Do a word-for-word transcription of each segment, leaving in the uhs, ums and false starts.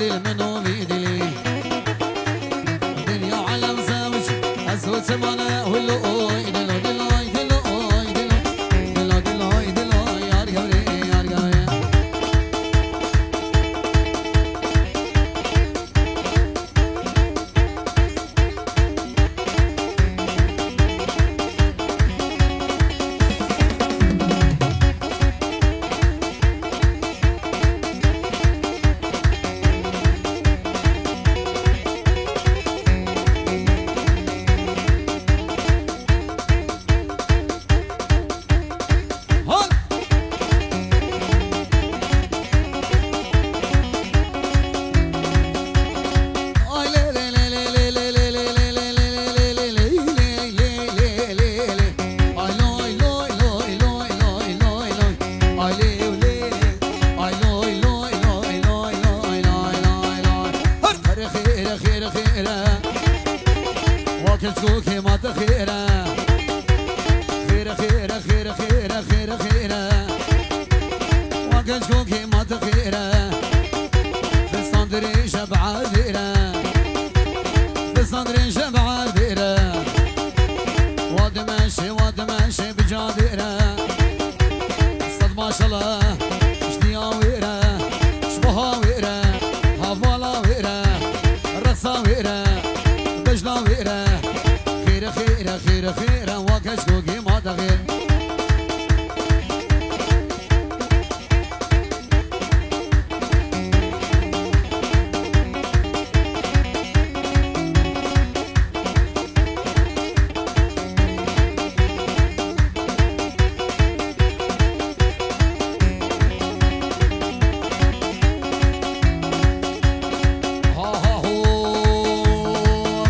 Min û vî dilî. Dinya alem zewc, ez û çimane, wilo oy, dilo, dilo, dilo, oy, dilo, dilo, dilo, dilo, yar gavre, yar gavre. Xêre, xêre, xêre, xêre. Wa keçkokê ma te xêre. Xêre, xêre, xêre, xêre, xêre, xêre. Wa keçkokê ma te xêre. Fistan dirêje bi erdê re. Fistan dirêje bi erdê re. Wa dimeşe, wa dimeşe bi cadê re. Sed maşallah, ji diya wê re, ji buha wê re, hevala wê re, resa wê re, bejna wê re. Xêre, xêre, xêre, xêre, wa keçkokê ma dexê. Ha, ha, ho,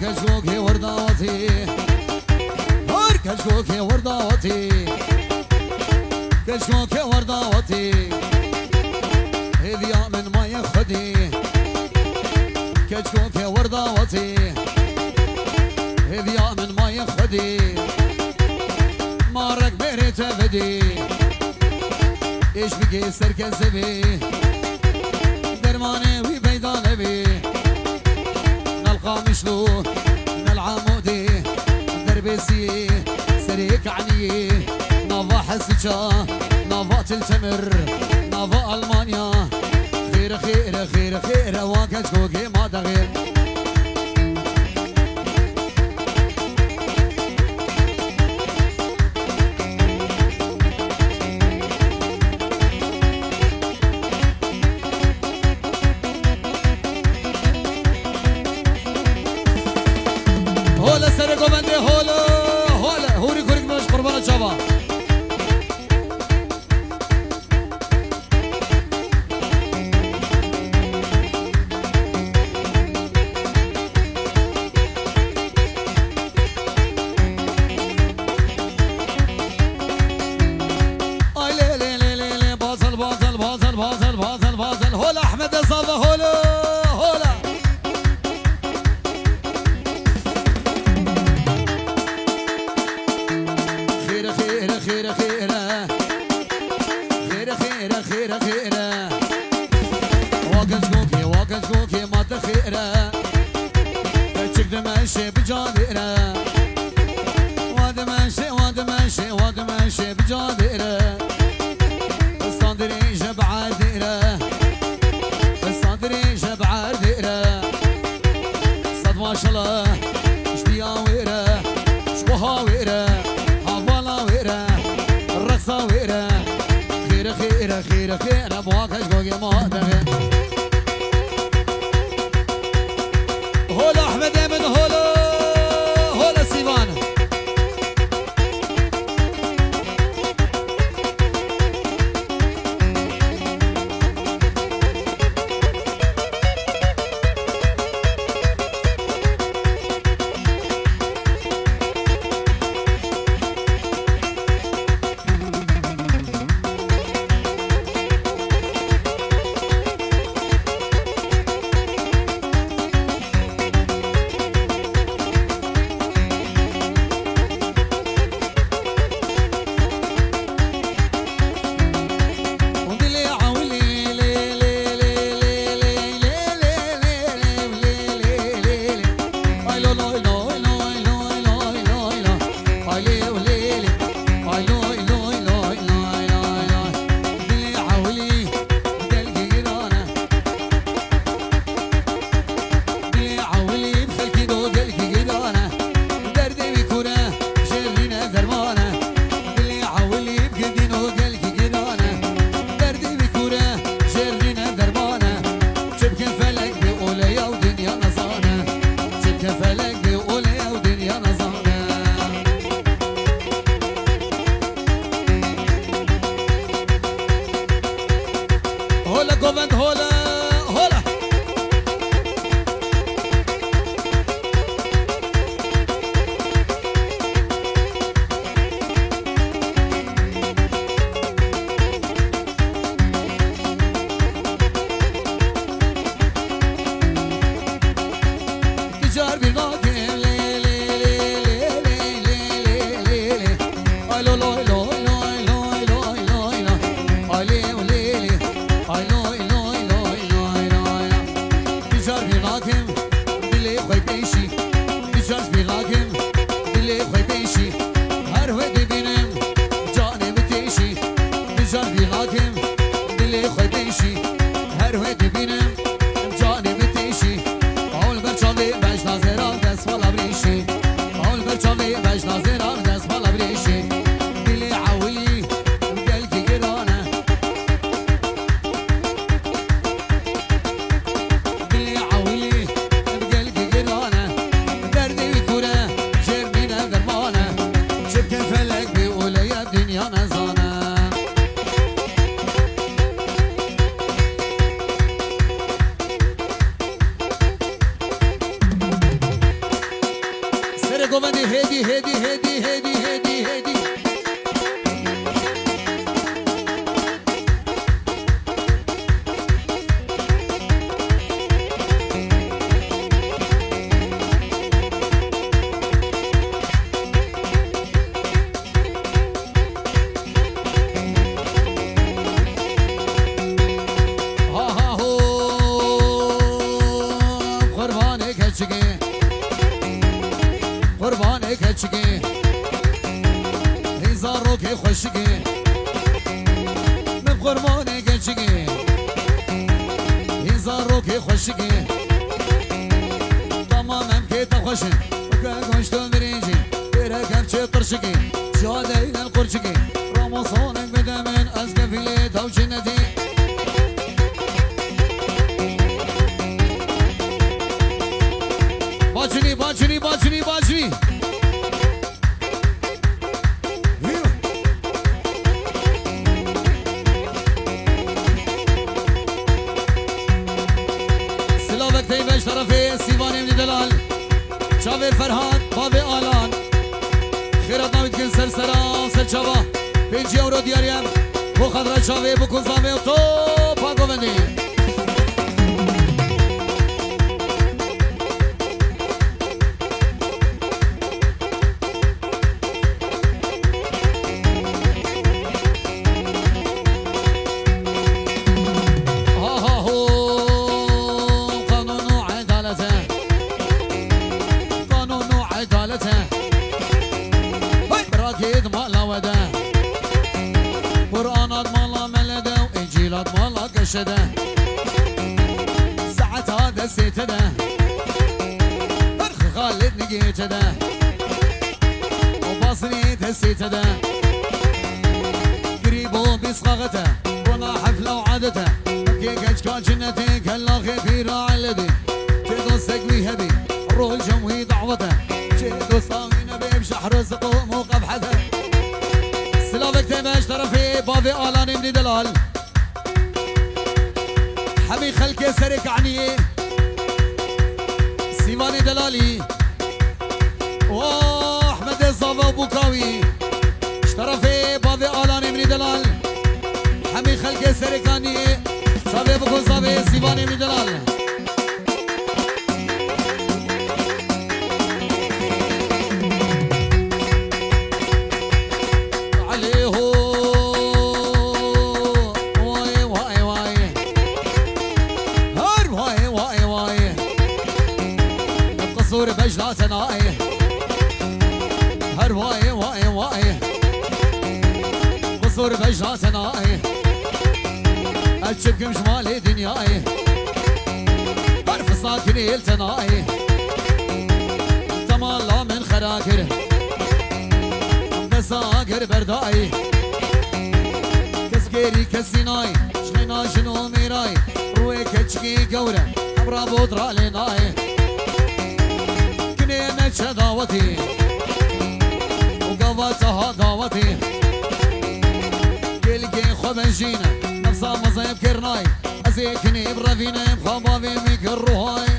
keçkokê werdawatî. Her keçkokê werdawatî. Keçkokê werdawatî. Hêviya min maye xwedî. Keçkokê werdawatî. Hêviya min maye xwedî. Marek bêrê te vedî. Êş bikê serkezevê. Dermanê wî peyda nebî. Nel Qamişlo, nel Amûdê, Derbêsiyê, serê Kaniyê, nava Hesiça, nava Til Temir, nava Almanya. Xêre, xêre, xêre, xêre, wa keçkokê ma dexê. Hole serê govendê, hole, hole. Hûrî kurik min ji qurbana çava. Ay lê lê lê lê lê, bazel, bazel, bazel, bazel, bazel, bazel. Hol Ahmed Zava, hol, hol. Xêre, xêre, xêre, xêre. Xêre, xêre, xêre, xêre. Wa keçkokê, wa keçkokê ma te xêre. Keçik dimeşe bi cadê re. Wa dimeşe, wa dimeşe, wa dimeşe bi cadê re. Qistan dirêje bi erdê re. Qistan dirêje bi erdê re. Sed maşallah, ji diya wê re, ji buha wê re, hevala wê re, resa wê re. Xêre, xêre, xêre, xêre, buha keçkokê ma dexê. Hol Ahmedê min, hol, hol Sîvan. Hola govend, hola, hola. Dicar bir nakim lê lê lê lê lê lê lê lê lê. Ay lo loy loy loy loy loy loy loy loy. Ay lê lê lê. Ay loy loy loy loy loy. Dicar bir nakim dilê xwe pêşî. Dicar bir nakim dilê xwe pêşî. Her wê dibînim canê min têşî. Dicar bir nakim dilê xwe pêşî. Her wê dibînim canê min têşî. Pawl ber çavê bejna zêra dest vala birêşî. Pawl ber çavê bejna zêra dest vala birêşî. Dilê ewilî gelkî giran e. Dilê ewilî gelkî giran e. Derdê wî kûr e, jêr nîne derman e. Çi bike felek bê oleye dinya nezane. Serê govendê hêdî, hêdî, hêdî, hêdî, hêdî, hêdî. Ha ha ho, qurbanê keçikê, qurbanê keçikê, hêza rokê xweşikê, min qurbanê keçikê, hêza rokê xweşikê, tamam em kê te xweş in. Ke goşt û birîncî, pêre kevçê qirşikî, cadeyne li qurçikî, Ramosonek bide min, ez kefîlê taw cinetî. Bacilî, bacilî, bacilî, bacilî. Silavek teybe ji terefê Sîvanê min delal. Çavê Ferhat, bavê Alan. Xêrat navî dikin ser sera, ser çava. Pêncî euro diyarî ye. Bo xatira çavê, bo ku zavê û topa govendê. Ha ha ho, qanûn û edalet e. Qanûn û edalet e. Hey! Birakê di mala we de. Qur'ana di mala mele de û Încîla di mala keşe de. Saeta destê te de. Her xalê di nigê te de. Û basinê destê te de. Girî bo bîst qaxet e. Bona hefla û adet e. Kê keçka cinnetê kelaxê pîra eledê. Çê dostek wî hebî, rol cem wî dawet e. Çê dosta wî nebê bi şehr û siqom û qebhet e. Silavek tê me ji terefê bavê Alanê min ê delal. Hemî xelkê Serê Kaniyê, Sîvanê delalî. Wah, Ehmedê Zava û Bûkawî. Ji terefê bavê Alanê min ê delal. Hemî xelkê Serê Kaniyê. Zavê bikun zavê Sîvanê min ê delal. Elê ho. Wayê, wayê, wayê. Her wayê, wayê, wayê. Qisûr bejna tenayê. Her wayê, wayê, wayê. Qisûr bejna tenayê. Ez çi bikim ji malê dinyayê. Her fisakinê li tenayê. Temala min xera kir. Desa agir berdayê. Kes gêrî kesî nayê. Ji xeyna jin û mêrayê. Rûyê keçikê gewre. Em rabot ralê nayê. Kinê neçe dawetê. Û gava teha dawetê. Gelgê xwe bejîne. Samazayê kirnay, ez ê kinê bi revîneyê xwe bavê min kir ruhay.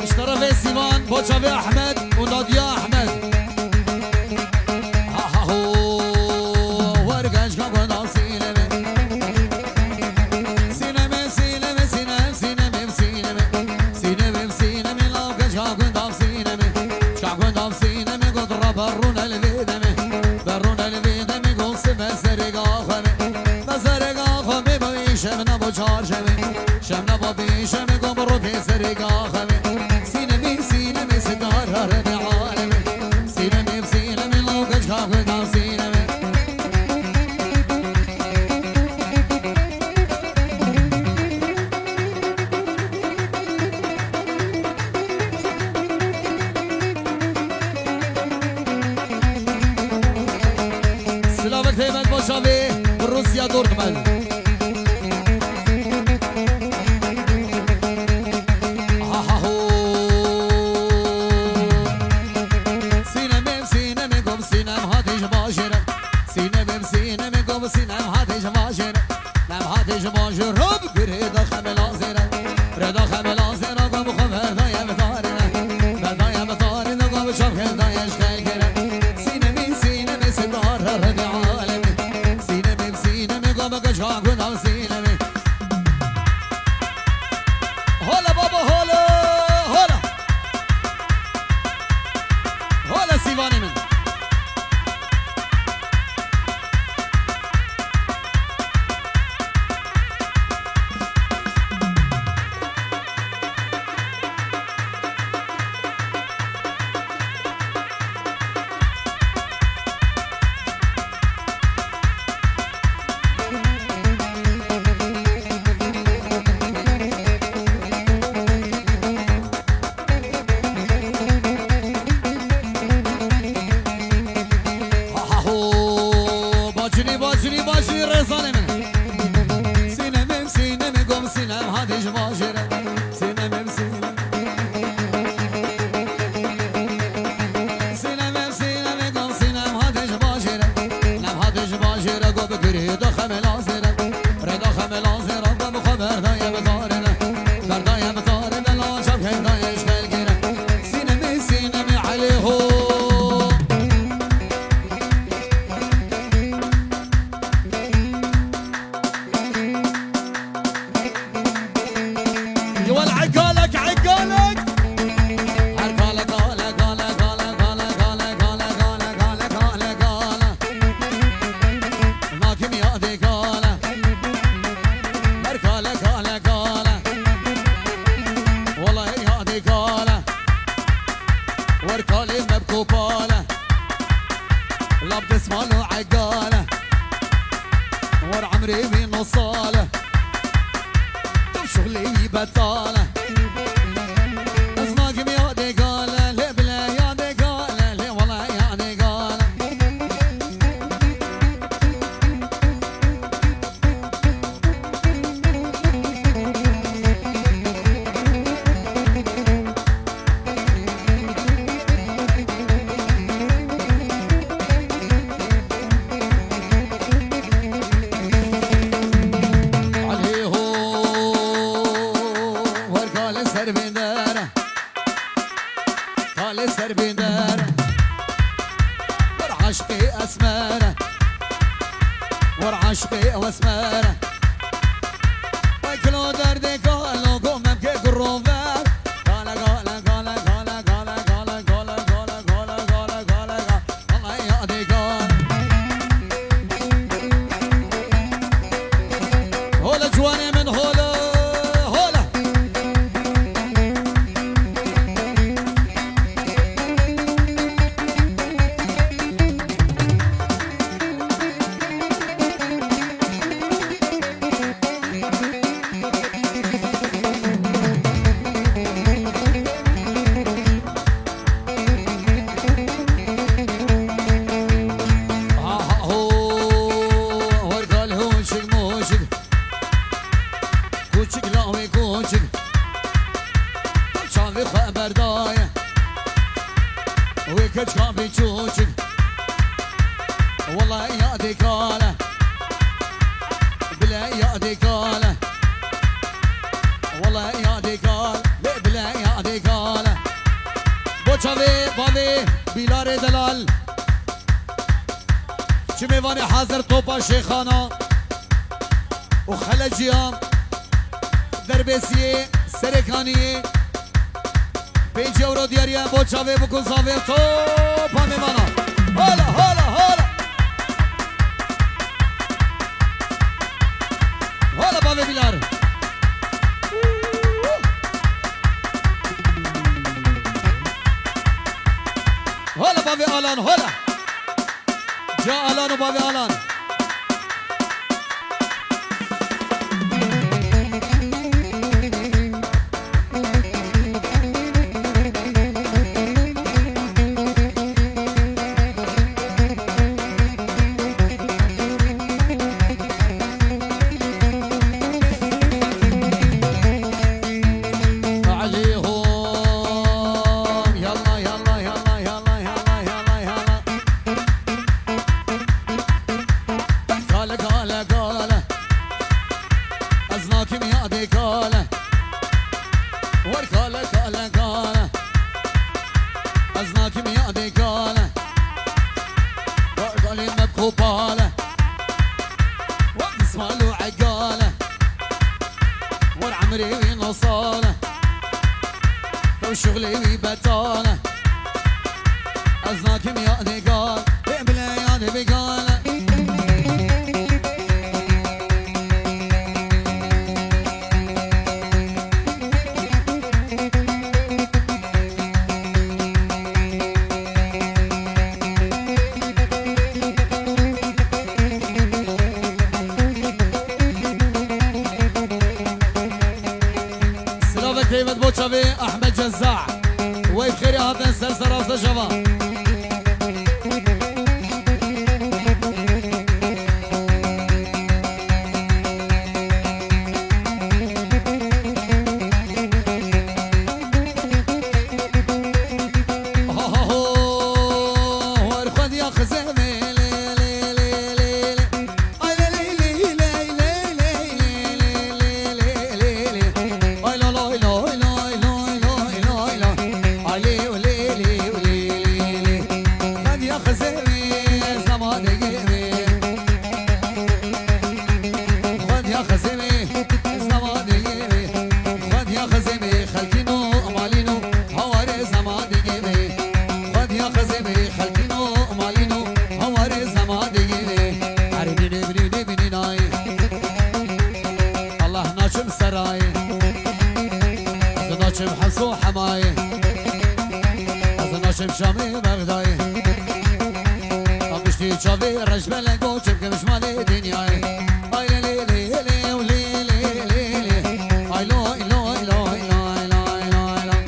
Ji terefê Sîvan, bo çavê Ehmed û Nadiya Ehmed. Ha ha ho, wer gençka gunda Sîneme. Sîneme, Sîneme, Sînem, Sîneme, Sîneme. Sîneme, Sîneme, law gençka gunda Sîneme. Şka gunda Sîneme, got rabe rûne li vê deme. Be rûne li vê deme, got sibe serê gaxeme. Be serê gaxeme, be şem ne bo çarşeme. Şem ne bo pêşeme, got bi ro pê serê gaxeme. Sîneme, Sîneme, sitar re de aleme. Sîneme, Sîneme, law gençka gunda Sîneme. Silavek teybet bo çavê Rûsya Dortmund. Ha ha ho. Sînemê, Sînemê, gom Sînem hatî ji bajêre. Sînemê, Sînemê, gom Sînem hatî ji bajêre. Nem hatî ji bajêre, bi rêda xemela zêre. Rêda xemela zêre, gom xwe verdaye bi tarê. Verdaye bi tarê, gom çav xeldaye ji xelkê re. Sînemê, Sînemê, sitar re redê alemê. Sînemê, Sînemê, gom geca gunda Sînemê. Hola baba, hola, hola. Hola Sîvanê min. Ha ha ho, bacini, bacini, bacini, rezanê min. Sînemê, Sînemê, gom Sînem hatî ji bajêre. Sînemê, Sînem. Sînemê, Sînemê, gom Sînem hatî ji bajêre. Nem hatî ji bajêre, go bi rêda xemela zêre. Rêda xemela zêre, go bi xwe berdaye bi tarê de. Berdaye bi tarê de, la çav xeldaye ji xelkê re. Sînemê, Sînemê, Elê ho. Wal egalek, egalek. Her gale, gale, gale. Nakim yadê gale. Her gale, gale, gale. Wala yadê gale. Wer kalê me bi kopale. Lab desmal û egale. Wer emrê wî no sale. Tu şuxlê wî betale. Ez nakim yadê gale, lê bile yadê gale, lê wala yadê gale. Alê ho, wer kalê ser bêndere. Kalê ser bêndere. Wer aşqê esmere. Wer aşqê ew esmere. Wey kilo derdê kalo gomem ke gurover. Gale, gale, gale. Vallahi yadê gale. Hola ciwanê min, hola, hola. Çik. Çavê xwe berdaye. Wê keçka bê çûçik. Wela yadê kale. Bile yadê kale. Wela yadê kale. Lê bile yadê kale. Bo çavê bavê Bîlarê delal. Çimê vanê hazir topa Şêxana û Xeleciya Derbêsiyê Serêkaniyê. Pênc euro diyariye bo çavê bikun zavê topa mêvana. Hala, hala, hala. Hala bavê Bîlar. Hala bavê Alan, hala. Ca Alan û bavê Alan. Aleyhum. Yalla, yalla, yalla. Kale, kale, kale. Ez nakim yadê kale. Wer kale, kale, kale. Ez nakim yadê kale. Wer kalê me kopale. Wer dismal û egale. Wer emrê wî nasale. Ew şuxlê wî betale. Ez nakim yadê kale. Ê bile yadê bê kale. Silavek heyvet bo çavê Ahmet Cezza. Wey bi xêrê hatin ser serasta java. Xwediya xizê wê zemanê yê wê. Xwediya xizê wê zemanê yê wê. Xwediya xizê wê xelkîn û malîn û hawarê zemanê yê wê. Xwediya xizê wê xelkîn û malîn û hawarê zemanê yê wê. Erê bînê bînê bînê nayê. Allah naçim serayê. Ez naçim Heso hemayê. Ez naçim Şamê Bexdayê. Tam piştî çavê reşbelek û çimkim ji malê dinyayê. Ay lê lê lê lê û lê lê lê lê. Ay loy loy loy loy loy loy loy.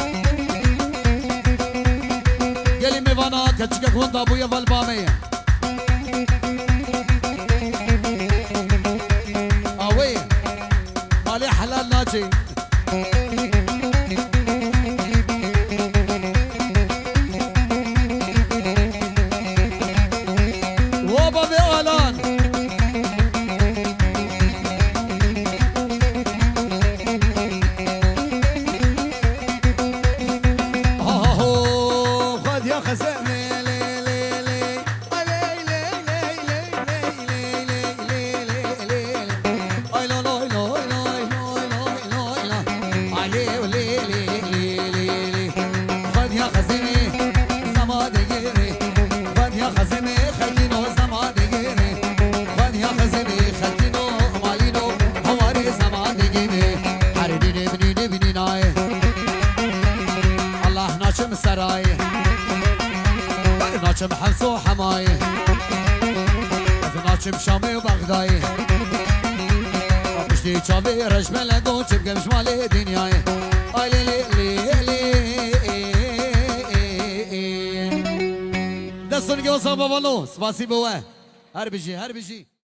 Gelî mêvana keçikek winda bûye vel bamê ye. Awê, malê helal naçê. Wo bavê Alan. Ha ha ho, Xwediya xezemê lê lê lê. Xwediya xezimê zema digirê. Xwediya xezimê xelkîno zema digirê. Xwediya xezimê xelkîno malîno hewarê zema digirê. Herê dînê binî dê binî nayê. Allah naçim serayê. Naçim Hemso hemayê. Ez naçim Şamê û Bexdayê. Piştî çavê reşbelek û çimkim ji malê dinyayê. Ay lê lê lê lê. Destun Gyosa Bavalo, spasî bi we. Her bijî, her bijî.